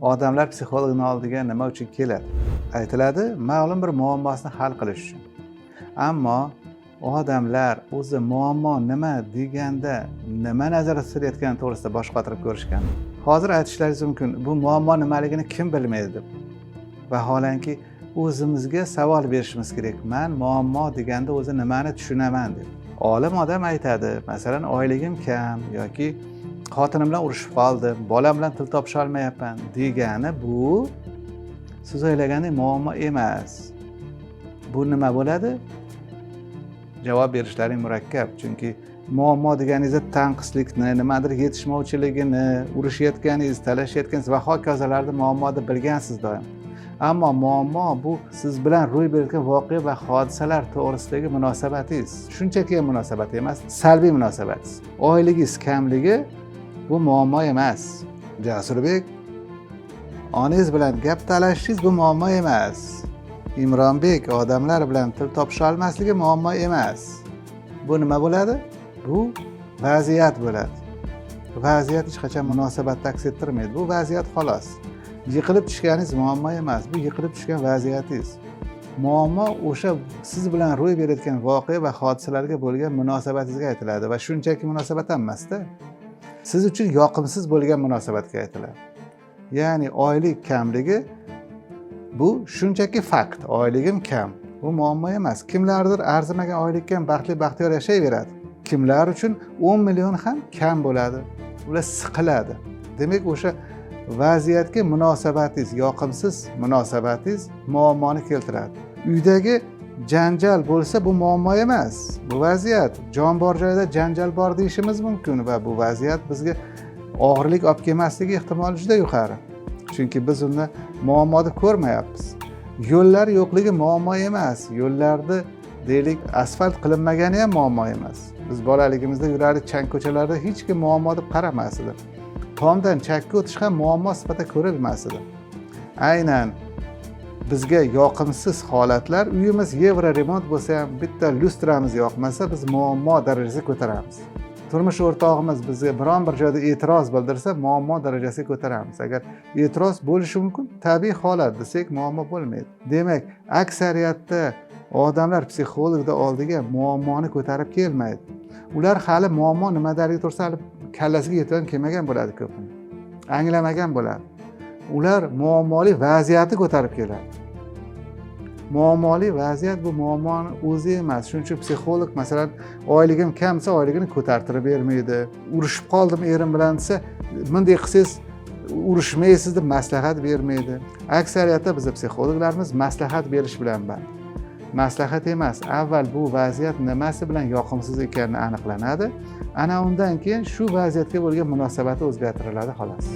Odamlar psixologni oldiga nima uchun keladi? Aytiladi, ma'lum bir muammosini hal qilish uchun. Ammo odamlar o'zi muammo nima deganda nima nazarda tutilayotgani to'g'risida bosh qotirib ko'rishgan. Hozir aytishlaringiz mumkin, bu muammo nimaligini kim bilmaydi deb. Vaholanki o'zimizga savol berishimiz kerak: man muammo deganda o'zi nimani tushunaman deb. Olim odam aytadi, masalan, oyligim kam yoki xotinim bilan urushib qoldim, bolam bilan til topisha olmayapman degani bu siz o'ylagandek muammo emas. Bu nima bo'ladi? Javob berishlaring murakkab, chunki muammo deganingizda tanqislikni, nimadir yetishmovchiligini, urushayotganingiz, talashayotganingiz va hokazolarni muammo deb bilgansiz doim. Ammo muammo bu siz bilan ro'y berayotgan voqea va hodisalar to'g'risidagi munosabatingiz. Shunchaki ham munosabat emas, salbiy munosabatingiz. Oyligingiz kamligi bu muammo emas. Jasurbek, onangiz bilan gap talashishingiz bu muammo emas. Imronbek, odamlar bilan til topisha olmasligi muammo emas. Bu nima bo'ladi? Bu vaziyat bo'ladi. Vaziyat hech qachon munosabatni aks ettirmaydi. Bu vaziyat, xolos. Yiqilib tushganingiz muammo emas, bu yiqilib tushgan vaziyatingiz. Muammo o'sha siz bilan ro'y berayotgan voqea va hodisalarga bo'lgan munosabatingizga aytiladi va shunchaki munosabat ham emasda, siz uchun yoqimsiz bo'lgan munosabatga aytiladi. Ya'ni oylik kamligi bu shunchaki fakt, oyligim kam, bu muammo emas. Kimlardir arzimagan oylikka ham baxtli, baxtiyor yashayveradi. Kimlar uchun 10 million ham kam bo'ladi, ular siqiladi. Demak, o'sha vaziyatga munosabatingiz, yoqimsiz munosabatingiz muammoni keltiradi. Uydagi janjal bo'lsa, bu muammo emas, bu vaziyat. Jon bor joyda janjal bor deyishimiz mumkin va bu vaziyat bizga og'irlik olib kelmasligi ehtimoli juda yuqori, chunki biz uni muammo deb ko'rmayapmiz. Yo'llar yo'qligi muammo emas, yo'llarni, deylik, asfalt qilinmagani ham muammo emas. Biz bolaligimizda yurardik chang ko'chalarda, hech kim muammo deb qaramas edi. Tomdan chakka o'tish ham muammo sifatida ko'rilmas edi. Aynan bizga yoqimsiz holatlar, uyimiz yevro remont bo'lsa ham, bitta lyustramiz yoqmasa, biz muammo darajasiga ko'taramiz. Turmush o'rtog'imiz bizga biron bir joyda e'tiroz bildirsa, muammo darajasiga ko'taramiz. Agar e'tiroz bo'lishi mumkin, tabiiy holat desak, muammo bo'lmaydi. Demak, aksariyatda odamlar psixologni oldiga muammoni ko'tarib kelmaydi. Ular hali muammo nimadaligi to'g'risida hali kallasiga yetib ham kelmagan bo'ladi, ko'pini anglamagan bo'ladi. Ular muammoli vaziyatni ko'tarib keladi. Muammoli vaziyat bu muammoni o'zi emas. Shuning uchun psixolog, masalan, oyligim kam desa, oyligini ko'tartirib bermaydi. Urushib qoldim erim bilan desa, bunday qilsangiz urushmaysiz deb maslahat bermaydi. Aksariyatda bizni psixologlarimiz maslahat berish bilan band. Maslahat emas, avval bu vaziyat nimasi bilan yoqimsiz ekanini aniqlanadi, ana undan keyin shu vaziyatga bo'lgan munosabati o'zgartiriladi, xolos.